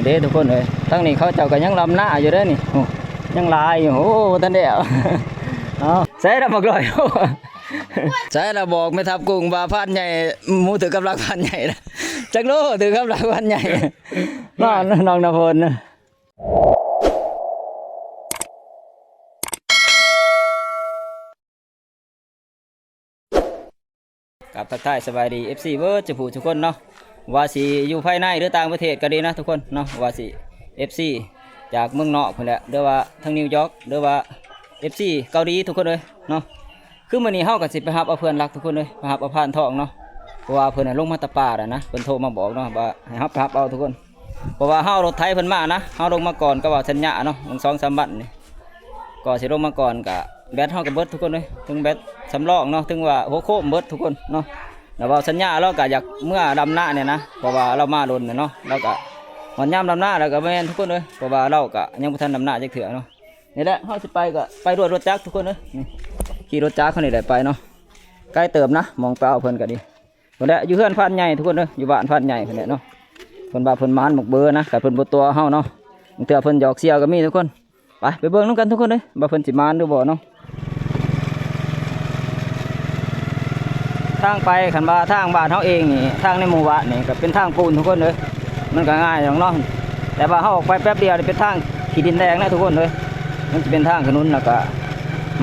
ເດ້ທຸກຄົນເອີຍ ທາງນີ້ເຂົາເຈົ້າກໍຍັງດຳນາຢູ່ເດ້ນີ້ ໂອ້ ຍັງຫຼາຍຢູ່ ໂອ້ ບໍ່ທັນແລ້ວ ເອົາ ໃສ່ລະບັກລອຍ ໃສ່ລະ ບອກແມ່ທັບກຸ້ງວ່າພານໃຫຍ່ ໝູຖືກຳລັງພານໃຫຍ່ ຈັກໂລຖືກຳລັງພານໃຫຍ່ ນ້ອງ ນ້ອງນ້ຳຝົນ. ກາບທັກທາຍສະບາຍດີ ເອັຟຊີ ເບິດສູ່ຜູ້ສູ່ຄົນເນາະ ວ່າຊິຢູ່ພາຍໃນ ຫຼື ຕ່າງປະເທດກໍດີນະທຸກຄົນເນາະ ວ່າຊິ ເອັຟຊີ ຈາກເມືອງນອກພຸ້ນແຫຼະ ຫຼືວ່າທາງນິວຢອກ ຫຼືວ່າ ເອັຟຊີ ເກົາຫຼີທຸກຄົນເອີຍເນາະ. ຄືມື້ນີ້ເຮົາກໍຊິໄປຮັບເອົາເພື່ອນຮັກທຸກຄົນເອີຍ ໄປຮັບເອົາພານທອງເນາະ ເພາະວ່າເພິ່ນນະລົງມາແຕ່ປ່າແລ້ວນະ ເພິ່ນໂທມາບອກເນາະວ່າໃຫ້ເຮົາໄປຮັບເອົາທຸກຄົນ ເພາະວ່າເຮົາເອົາລົດໄຖເພິ່ນມານະ ເຮົາລົງມາກ່ອນກັບບ່າວສັນຍາເນາະ ສອງສາມວັນນີ້ ກໍຊິລົງມາກ່ອນ ກະແບັດເຮົາກໍເບິດທຸກຄົນເອີຍ ເຖິງແບັດສຳລອງເນາະ ເຖິງວ່າຫົວໂຄມເບິດທຸກຄົນເນາະ. ແລ້ວບ່າວສັນຍາລາວກໍຢາກເມືອດຳນາແດ່ນະ ເພາະວ່າລາວມາດົນແລ້ວເນາະ ລາວກໍຮອດຍາມດຳນາແລ້ວກໍແມ່ນທຸກຄົນເອີຍ ເພາະວ່າລາວກໍຍັງບໍ່ທັນດຳນາຈັກເທື່ອເນາະ. ນີ້ແຫຼະ ເຮົາຊິໄປກໍໄປດ້ວຍລົດຈັກທຸກຄົນເອີຍ ນີ້ ຂີ່ລົດຈັກເຮົານີ້ແຫຼະໄປເນາະ ໄກເຕີບນະ ໝ່ອງໄປເອົາເພິ່ນກໍດີ. ພຸ້ນແຫຼະ ຢູ່ເຮືອນພານໃຫຍ່ທຸກຄົນເອີຍ ຢູ່ບ້ານພານໃຫຍ່ພຸ້ນແຫຼະເນາະ. ເພິ່ນວ່າເພິ່ນໝານໝາກເບີນະ ຄັນເພິ່ນບໍ່ຕົວະເຮົາເນາະ ບາງເທື່ອເພິ່ນຢອກສ່ຽວກໍມີທຸກຄົນ. ໄປ ໄປເບິ່ງນຳກັນທຸກຄົນເອີຍ ວ່າເພິ່ນຊິໝານຫຼືບໍ່ເນາະ. ທາງໄປ ຄັນວ່າທາງບ້ານເຮົາເອງນີ້ ທາງໃນໝູ່ບ້ານນີ້ກໍເປັນທາງປູນທຸກຄົນເອີຍ ມັນກໍງ່າຍດອກເນາະ. ແຕ່ວ່າເຮົາອອກໄປແປັບດຽວນີ້ເປັນທາງຂີ້ດິນແດງນະທຸກຄົນເອີຍ ມັນຊິເປັນທາງຂະໜຸນ ແລ້ວກໍ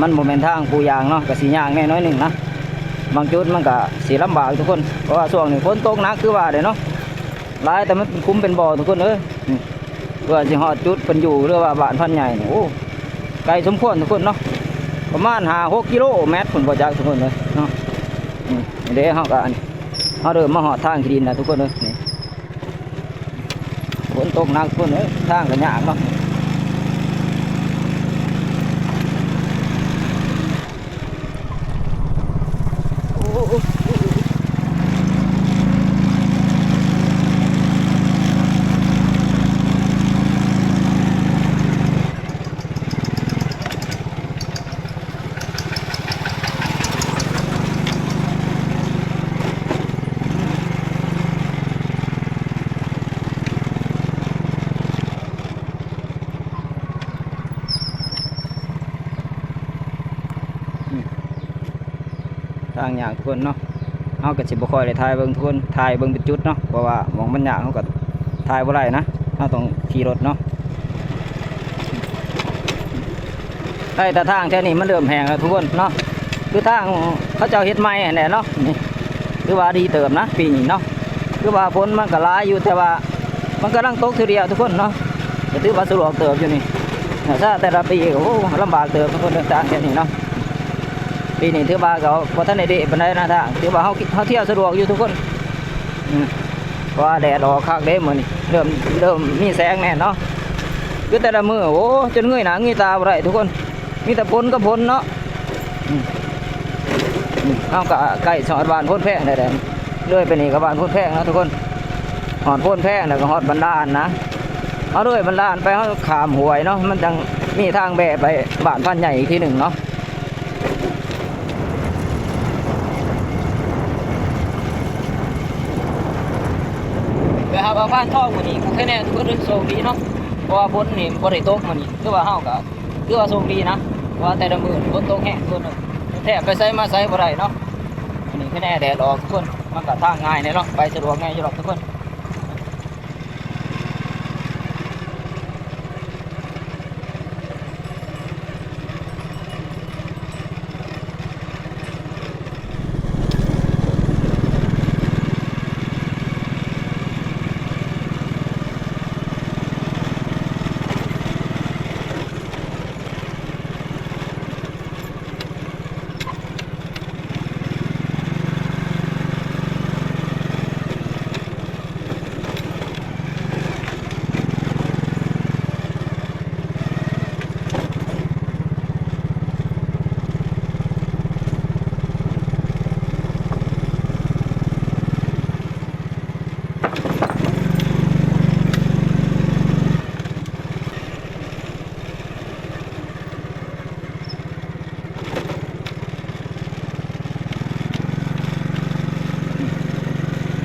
ມັນບໍ່ແມ່ນທາງປູຢາງເນາະ ກໍຊິຍາກແດ່ໜ້ອຍໜຶ່ງນະ. ບາງຈຸດມັນກໍຊິລຳບາກທຸກຄົນ ເພາະວ່າຊ່ວງນີ້ຝົນຕົກໜັກຄືວ່າເດ້ເນາະ ຫຼາຍ ແຕ່ມັນເປັນຂຸມເປັນບໍ່ທຸກຄົນເອີຍ. ເພື່ອຊິຮອດຈຸດເພິ່ນຢູ່ ຫຼືວ່າບ້ານພານໃຫຍ່ນີ້ ໂອ້ ໄກສົມຄວນທຸກຄົນເນາະ ປະມານຫ້າຫົກກິໂລແມັດພຸ້ນບໍ່ຈັກທຸກຄົນເອີຍເນາະ. ນີ້ເດ້ ເຮົາກໍອັນ ເຮົາເລີ່ມມາຮອດທາງຂີ້ດິນແລ້ວທຸກຄົນເອີຍ ນີ້ ຝົນຕົກໜັກພຸ້ນເອີຍ ທາງກໍຍາກເນາະ. ທາງຍາກທຸກຄົນເນາະ ເຮົາກໍຊິບໍ່ຄ່ອຍໄດ້ຖ່າຍເບິ່ງທຸກຄົນ ຖ່າຍເບິ່ງເປັນຈຸດເນາະ ເພາະວ່າໝ່ອງມັນຍາກເຮົາກໍຖ່າຍບໍ່ໄດ້ນະ ເຮົາຕ້ອງຂີ່ລົດເນາະ. ໄດ້ແຕ່ທາງແຖວນີ້ມັນເລີ່ມແຫ້ງແລ້ວທຸກຄົນເນາະ ຄືທາງເຂົາເຈົ້າເຮັດໃໝ່ຫັ້ນແຫຼະເນາະ. ນີ້ ຖືວ່າດີເຕີບນະປີນີ້ເນາະ ຄືວ່າຝົນມັນກໍຫຼາຍຢູ່ ແຕ່ວ່າມັນກຳລັງຕົກເທື່ອດຽວທຸກຄົນເນາະ ກໍຖືວ່າສະດວກເຕີບຢູ່ນີ້. ຖ້າແຕ່ລະປີກໍ ໂອ້ ລຳບາກເຕີບທຸກຄົນ ເດີນທາງແຖວນີ້ເນາະ. ປີນີ້ຖືວ່າກໍບໍ່ທັນໄດ້ເດະປານໃດນະ ທາງ ຖືວ່າເຮົາ ເຮົາທ່ຽວສະດວກຢູ່ທຸກຄົນ ອືມ ເພາະວ່າແດດອອກຄັກເດ້ມື້ນີ້ ເລີ່ມ ເລີ່ມມີແສງແດ່ເນາະ. ຄືແຕ່ລະມື້ ໂອ້ ຈົນເງີຍໜ້າເງີຍຕາບໍ່ໄດ້ທຸກຄົນ ມີແຕ່ຝົນກັບຝົນເນາະ. ອືມ ອືມ ເຮົາກໍໃກ້ຮອດບ້ານໂພນແພງແລ້ວເດ້ ເລີຍໄປນີ້ກໍບ້ານໂພນແພງເນາະທຸກຄົນ ຮອດໂພນແພງແລ້ວກໍຮອດບັນດານນະ. ເຮົາເລີຍບັນດານໄປ ເຮົາຂ້າມຫ້ວຍເນາະ ມັນຈັ່ງມີທາງແບະໄປບ້ານພານໃຫຍ່ອີກທີໜຶ່ງເນາະ. ໄປຫາປາພານທອງມື້ນີ້ກໍຄືແນ່ທຸກຄົນ ໂຊກດີເນາະ ເພາະວ່າຝົນນີ້ບໍ່ໄດ້ຕົກມື້ນີ້ ຄືວ່າເຮົາກໍ ຖືວ່າໂຊກດີນະ ເພາະວ່າແຕ່ລະມື້ຝົນຕົກແຮງ ແທບໄປໃສມາໃສບໍ່ໄດ້ເນາະ. ອັນນີ້ຄືແນ່ແດດອອກທຸກຄົນ ມັນກໍທາງງ່າຍແດ່ເນາະ ໄປສະດວກແດ່ຢູ່ດອກທຸກຄົນ.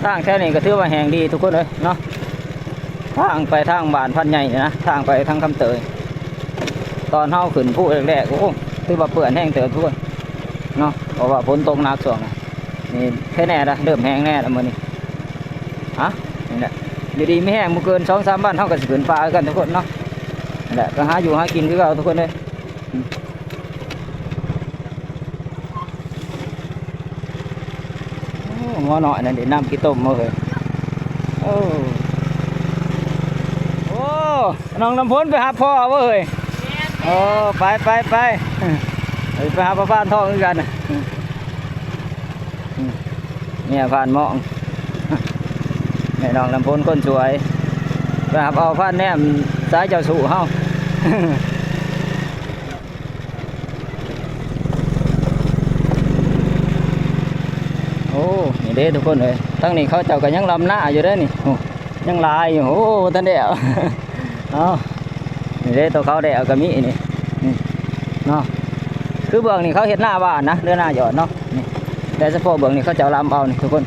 ທາງແຖວນີ້ກໍຖືວ່າແຫ້ງດີທຸກຄົນເອີຍເນາະ. ທາງໄປທາງບ້ານພັນໃຫຍ່ນີ້ນະ ທາງໄປທາງຄຳເຕີຍ ຕອນເຮົາຂຶ້ນພູແລກໆ ໂອ້ ຖືວ່າເປື້ອນແຮງເຕີບທຸກຄົນເນາະ ເພາະວ່າຝົນຕົກໜັກຊ່ວງນີ້ ນີ້ແທ້ແນ່ລະ ເລີ່ມແຫ້ງແນ່ລະມື້ນີ້. ອ່ະ ນີ້ແຫຼະ ຢູ່ດີມີແຮງ ບໍ່ເກີນສອງສາມວັນເຮົາກໍຊິຂຶ້ນປ່າຄືກັນທຸກຄົນເນາະ. ນັ້ນແຫຼະ ກໍຫາຢູ່ຫາກິນຄືເກົ່າທຸກຄົນເອີຍ. ໂອ້ ງົວນ້ອຍນັ້ນເດ້ ນ້ຳຂີ້ຕົມເອີຍ. ໂອ້ ໂອ້ ນ້ອງນ້ຳຝົນໄປຫາພໍ່ເວີ້ຍ. ໂອ້ ໄປ ໄປ ໄປ ໄປຫາພໍ່ພານທອງຄືກັນ. ເມຍພານມອງ ແມ່ນ້ອງນ້ຳຝົນຄົນສວຍ ໄປຮັບເອົາພານແນມສາຍເຈົ້າຊູ້ເຮົາ. ໂອ້ ນີ້ເດ້ທຸກຄົນເອີຍ ທາງນີ້ເຂົາເຈົ້າກໍຍັງລຳນາຢູ່ເດ້ນີ້. ໂອ້ ຍັງຫຼາຍຢູ່. ໂອ້ ບໍ່ທັນແລ້ວ. ເອົາ ນີ້ເດ້ ໂຕເຂົາແລ້ວກໍມີນີ້ ນີ້ເນາະ. ຄືເບື້ອງນີ້ເຂົາເຮັດນາຫວ່ານນະ ເຫຼືອນາຢອດເນາະ. ນີ້ ແຕ່ສະເພາະເບື້ອງນີ້ເຂົາເຈົ້າລຳເອົານີ້ທຸກຄົນ.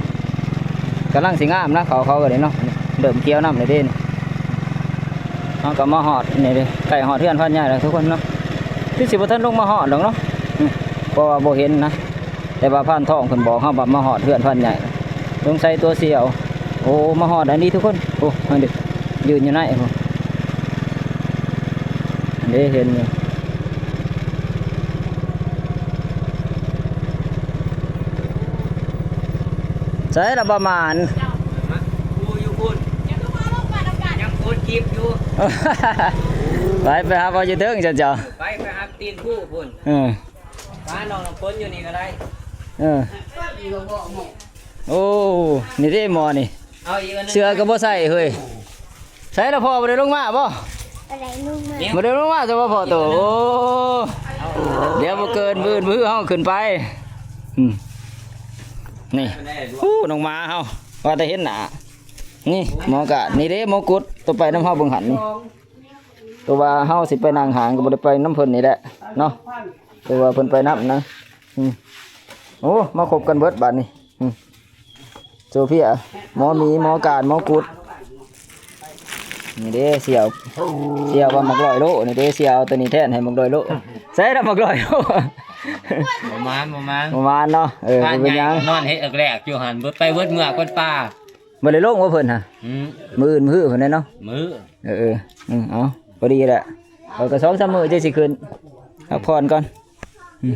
ກຳລັງຊິງາມນະ ເຂົາ ເຂົາກໍໄດ້ເນາະ. ນີ້ ເລີ່ມຂຽວນຳແລ້ວເດ້ນີ້. ເຮົາກໍມາຮອດນີ້ເດ້ ໃກ້ຮອດເຮືອນພານໃຫຍ່ແລ້ວທຸກຄົນເນາະ. ຄືຊິບໍ່ທັນລົງມາຮອດດອກເນາະ ອືມ ເພາະວ່າບໍ່ເຫັນນະ. ແຕ່ວ່າພານທອງເພິ່ນບອກເຮົາວ່າມາຮອດເຮືອນພານໃຫຍ່ ສົງໄສຕົວສ່ຽວ. ໂອ້ ມາຮອດອັນນີ້ທຸກຄົນ. ໂອ້ ຫັ້ນເດ້ ຢືນຢູ່ໃນພຸ້ນ ຫັ້ນເດ້ ເຫັນຢູ່. ໃສລະປະມານ ໂອ້ ຢູ່ພຸ້ນ ຍັງໂພສຄລິບຢູ່. ໄປ ໄປຫາເວົ້າຢູ່ເທິງເຈົ້າ. ໄປ ໄປຫາຕີນພູພຸ້ນ. ເອີ ປານ້ອງນ້ຳຝົນຢູ່ນີ້ກໍໄດ້. ເອີ ໂອ້ ນີ້ເດ້ໝໍນີ້ ເສື້ອກໍບໍ່ໃສ່ເຮີ້ຍ. ໃສລະພໍ່ ບໍ່ໄດ້ລົງມາບໍ່? ບໍ່ໄດ້ລົງມາ ບໍ່ໄດ້ລົງມາ ແຕ່ວ່າພໍ່ໂຕ. ໂອ້ ດຽວບໍ່ເກີນມື້ອື່ນມື້ເຮົາຂຶ້ນໄປ. ອືມ ນີ້ ໂອ້ ນ້ອງໝາເຮົາ ວ່າແຕ່ເຫັນໜ້າ. ນີ້ໝໍກາດ ນີ້ເດ້ໝໍກຸດ ໂຕໄປນຳເຮົາເບິ່ງຫັ້ນນີ້. ຄືວ່າເຮົາຊິໄປນັ່ງຫ້າງກໍບໍ່ໄດ້ໄປນຳເພິ່ນນີ້ແຫຼະເນາະ ຄືວ່າເພິ່ນໄປນຳນະ. ອືມ ໂອ້ ມາຄົບກັນເບິດບາດນີ້. ອືມ ໂຊເຟຍ ໝໍໝີ ໝໍການ ໝໍກຸດ. ນີ້ເດ້ ສ່ຽວ ສ່ຽວວ່າໝາກຮ້ອຍໂລ ນີ້ເດ້ ສ່ຽວເອົາຕົວນີ້ແທນໃຫ້ໝາກຮ້ອຍໂລ. ໃສລະໝາກຮ້ອຍໂລ? ບໍ່ມານ ບໍ່ມານ ບໍ່ມານເນາະ. ເອີ ບໍ່ເປັນຫຍັງ ນອນເຮັດແລກຢູ່ຫັ້ນ ເບິດໄປເບິດເມືອກເພິ່ນປ່າ. ບໍ່ໄດ້ລົງວ່າເພິ່ນຫະ? ອືມ ມື້ອື່ນມື້ຮືເພິ່ນເດ້ເນາະ. ມື້ ເອີ ເອີ ເອົາ ພໍດີແຫຼະ ເອີ ກໍສອງສາມມື້ຈັ່ງຊິຂຶ້ນ ພັກຜ່ອນກ່ອນ. ອືມ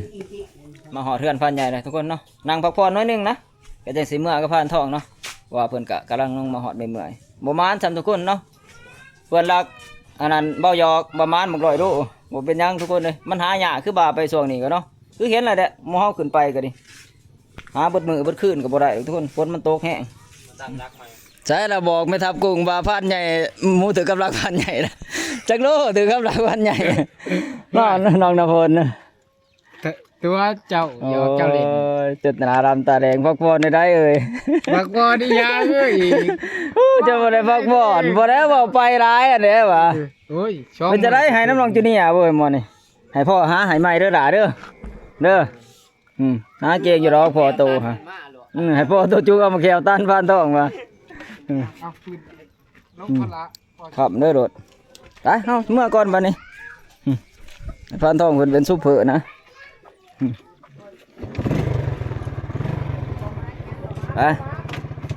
ມາຮອດເຮືອນພານໃຫຍ່ແລ້ວທຸກຄົນເນາະ ນັ່ງພັກຜ່ອນໜ້ອຍໜຶ່ງນະ ກໍຈັ່ງຊິເມືອກັບພານທອງເນາະ ເພາະວ່າເພິ່ນກະກຳລັງລົງມາຮອດໃໝ່ໆ. ບໍ່ໝານຊ້ຳທຸກຄົນເນາະ ເພື່ອນລັກ ອັນນັ້ນເວົ້າຫຍອກ ປະມານບັກຮ້ອຍໂລ. ບໍ່ເປັນຫຍັງທຸກຄົນເອີຍ ມັນຫາຍາກຄືວ່າໄປຊ່ວງນີ້ກໍເນາະ ຄືເຫັນແລ້ວແຫຼະ ໝູ່ເຮົາຂຶ້ນໄປກໍດີ ຫາເບິດມື້ເບິດຄືນກໍບໍ່ໄດ້ດອກທຸກຄົນ ຝົນມັນຕົກແຮງ. ໃສລະບອກແມ່ທັບກຸ້ງວ່າພານໃຫຍ່ ໝູ່ຖືກກັບລັກພານໃຫຍ່ລະ ຈັກໂລຖືກກັບລັກພານໃຫຍ່ ນ້ອງ ນ້ອງນ້ຳຝົນນະ. ຕົວະ ຕົວະເຈົ້າ ໂອ້ຍ ຢອກເຈົ້າຫຼິ້ນ ຈົນໜ້າດຳຕາແດງ ພັກຜ່ອນໄດ້ເອີຍ ພັກຜ່ອນອີຫຍັງເອີຍ ໂອ້ ເຈົ້າບໍ່ໄດ້ພັກຜ່ອນ ບໍ່ໄດ້ເວົ້າໄປຫຼາຍອັນເດ້ຫວາ. ໂອ້ຍ ເປັນຈັ່ງໃດ ໃຫ້ນຳນ້ອງຈູເນຍເວີຍໝໍນີ້ ໃຫ້ພໍ່ຫາໃຫ້ໃໝ່ເດີຫຼ້າເດີ ເດີ. ອືມ ຫາເກັ່ງຢູ່ດອກພໍ່ໂຕຫະ ອືມ ໃຫ້ພໍ່ໂຕຈຸກເອົາໝາກແຂ້ວຕັນພານທອງວ່າ ອືມ ເອົາ ອືມ ຄ່ຳເດີໂລດ ໄປ ເຮົາເມືອກ່ອນບາດນີ້. ອືມ ພານທອງເພິ່ນເປັນຊຸບເພີນະ. ອືມ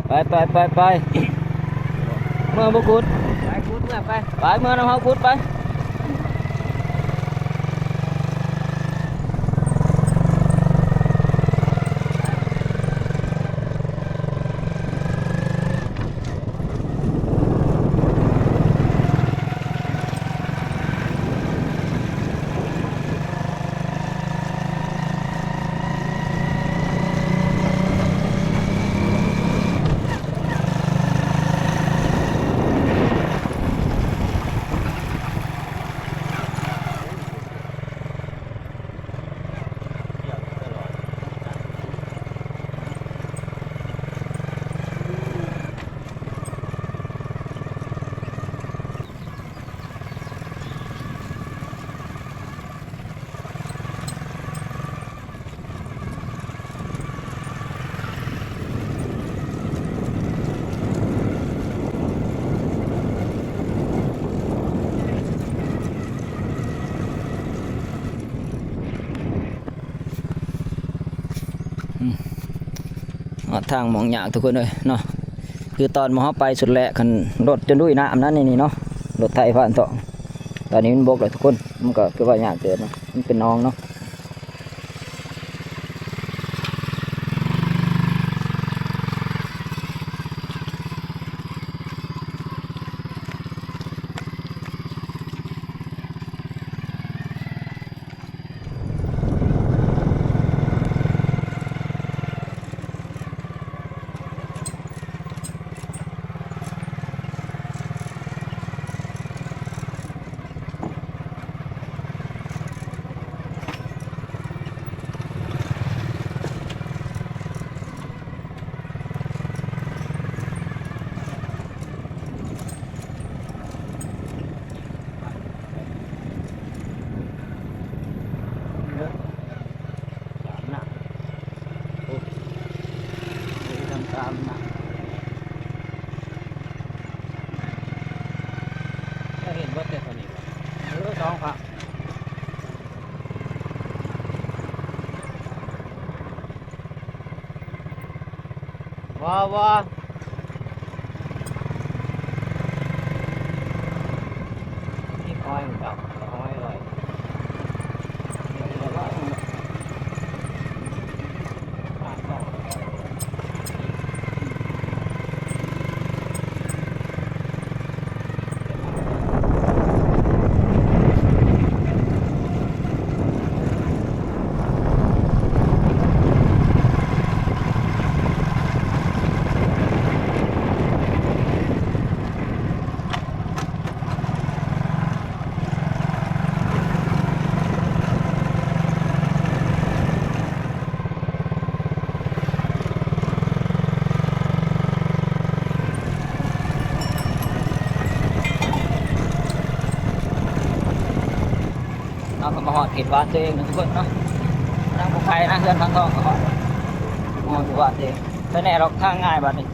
ໄປ ໄປ ໄປ ໄປ ໄປ ເມືອບໍ່ກຸດ ໄປກຸດເມືອໄປ ໄປ ເມືອນຳເຮົາກຸດໄປ. ຮອດທາງໝ່ອງຍາກທຸກຄົນເອີຍເນາະ. ຄືຕອນໝ່ອງເຮົາໄປສຸດແລກ ຄັນລົດຈົນລຸຍນ້ຳນັ້ນນີ້ເນາະ, ລົດໄຖຜ່ານເທາະ. ຕອນນີ້ມັນບົກແລ້ວທຸກຄົນ, ມັນກໍຄືວ່າຍາກເຕີບເນາະ, ມັນເປັນໜອງເນາະ. ເດີ ຕາມນະ ໂອ້ ເດີນຕາມນະ ຈະເຫັນເບິດແຕ່ຕົວນີ້ ເອີ ສອງພະ ວ້າ ວ້າ ມີຫອຍມັນກໍຫອຍລອຍ. ເຮົາກໍມາຮອດເຂດບ້ານຕົວເອງນະທຸກຄົນເນາະ. ທາງຜູ້ໄຄນະ ເຮືອນທາງທອງກໍຮອດ ຮອດບ້ານຕົວເອງ. ໄປແນ່ດອກ ທາງງ່າຍບາດນີ້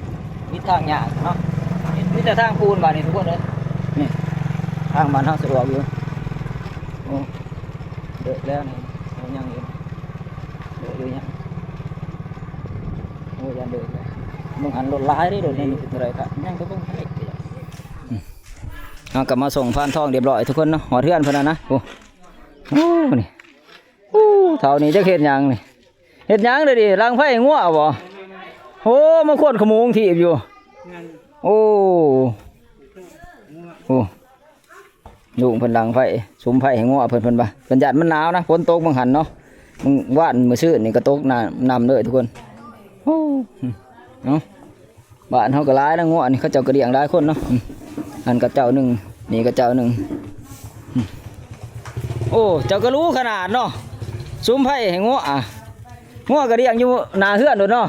ມີທາງຍາກເນາະ, ມີແຕ່ທາງປູນບາດນີ້ທຸກຄົນເອີຍ. ນີ້ ທາງບ້ານເຮົາສະດວກຢູ່. ໂອ້ ເດີກແລ້ວນີ້ ຍັງຢູ່ ເດີກຢູ່ຍັງ ໂອ້ ຢ້ານເດີກແລ້ວ. ເບິ່ງຫັ້ນລົດຫຼາຍເດ້ ລົດນີ້ເປັນເທົ່າໃດກະຍັງໄປເບິ່ງເລີຍ. ເຮົາກໍມາສົ່ງພານທອງຮຽບຮ້ອຍທຸກຄົນເນາະ, ຮອດເຮືອນເພິ່ນແລ້ວນະ. ໂອ້ ໂອ້ ນີ້ ໂອ້ ເຖົ້ານີ້ຈັກເຮັດຫຍັງນີ້? ເຮັດຫຍັງເດນີ້? ດັງໄຟໃຫ້ງົວບໍ? ໂອ້ ມາຄວນຂະໝູງຖີບຢູ່. ໂອ້ ໂອ້ ລຸງເພິ່ນດັງໄຟ ສຸມໄຟໃຫ້ງົວເພິ່ນ ເພິ່ນວ່າ ເພິ່ນຢ້ານມັນໜາວນະ. ຝົນຕົກມື້ຫັ້ນເນາະ, ມື້ວານມື້ຊືນນີ້ກໍຕົກນຳ ນຳເລີຍທຸກຄົນ. ໂອ້ ເນາະ. ບ້ານເຮົາກໍຫຼາຍນະ ງົວນີ້ ເຂົາເຈົ້າກໍລ້ຽງຫຼາຍຄົນເນາະ. ອືມ ອັນກໍເຈົ້າໜຶ່ງ ນີ້ກໍເຈົ້າໜຶ່ງ. ອືມ ໂອ້ ເຈົ້າກໍຮູ້ຂະໜາດເນາະ, ສຸມໄຟໃຫ້ງົວ ອະ ງົວກໍລ້ຽງຢູ່ໜ້າເຮືອນໂດດເນາະ.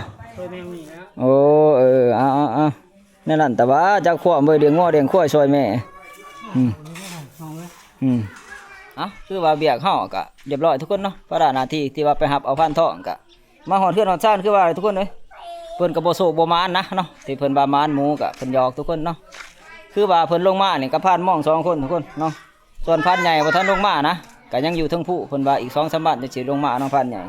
ໂອ້ ເອີ ເອົາໆໆ ແນວນັ້ນ ແຕ່ວ່າຈັກຄວາມເວີ້ຍ ລ້ຽງງົວລ້ຽງຄວາຍຊ່ອຍແມ່. ອືມ ອືມ ເອົ້າ ຄືວ່າວຽກເຮົາກໍຮຽບຮ້ອຍທຸກຄົນເນາະ, ພາລະໜ້າທີ່ທີ່ວ່າໄປຮັບເອົາພານທອງກໍ ມາຮອດເຮືອນຮອດຊານ ຄືວ່າແຫຼະທຸກຄົນເອີຍ. ເພິ່ນກໍບໍ່ໂຊກບໍ່ໝານນະເນາະ, ທີ່ເພິ່ນວ່າໝານໝູກໍເພິ່ນຫຍອກທຸກຄົນເນາະ. ຄືວ່າເພິ່ນລົງມານີ້ກໍພານມອງສອງຄົນທຸກຄົນເນາະ, ສ່ວນພານໃຫຍ່ບໍ່ທັນລົງມານະ, ກໍຍັງຢູ່ເທິງພູ. ເພິ່ນວ່າອີກສອງສາມວັນຈັ່ງຊິລົງມາເນາະ ພານໃຫຍ່.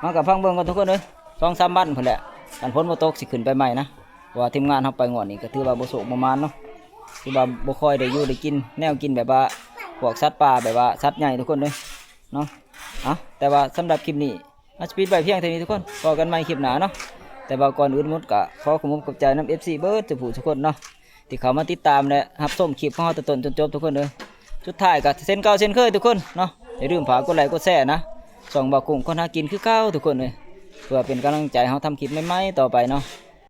ເຮົາກໍຟັງເບິ່ງກ່ອນທຸກຄົນເອີຍ, ສອງສາມວັນພຸ້ນແຫຼະ ຄັນຝົນບໍ່ຕົກຊິຂຶ້ນໄປໃໝ່ນະ. ເພາະວ່າທີມງານເຮົາໄປງວດນີ້ກໍຖືວ່າບໍ່ໂຊກບໍ່ໝານເນາະ, ຄືວ່າບໍ່ຄ່ອຍໄດ້ຢູ່ໄດ້ກິນ ແນວກິນແບບວ່າພວກສັດປ່າ ແບບວ່າສັດໃຫຍ່ທຸກຄົນເອີຍເນາະ. ເອົາ ແຕ່ວ່າສຳລັບຄລິບນີ້ ເຮົາຈະປິດໄວ້ພຽງເທົ່ານີ້ທຸກຄົນ, ພໍ້ກັນໃໝ່ຄລິບໜ້າເນາະ. ແຕ່ວ່າກ່ອນອື່ນໝົດກໍຂໍຂອບອົກຂອບໃຈນຳເອັຟຊີເບິດທຸກຜູ້ທຸກຄົນເນາະ ທີ່ເຂົ້າມາຕິດຕາມ ແລະ ຮັບຊົມຄລິບຂອງເຮົາແຕ່ຕົ້ນຈົນຈົບທຸກຄົນເດີ. ສຸດທ້າຍກໍເຊັ່ນເກົ່າເຊັ່ນເຄີຍທຸກຄົນເນາະ, ຢ່າລືມຝາກກົດໄລກົດແຊນະ ຊ່ອງບ່າວກຸ້ງຄົນຫາກິນຄືເກົ່າທຸກຄົນເອີຍ, ເພື່ອເປັນກຳລັງໃຈເຮົາທຳຄລິບໃໝ່ໆຕໍ່ໄປເນາະ.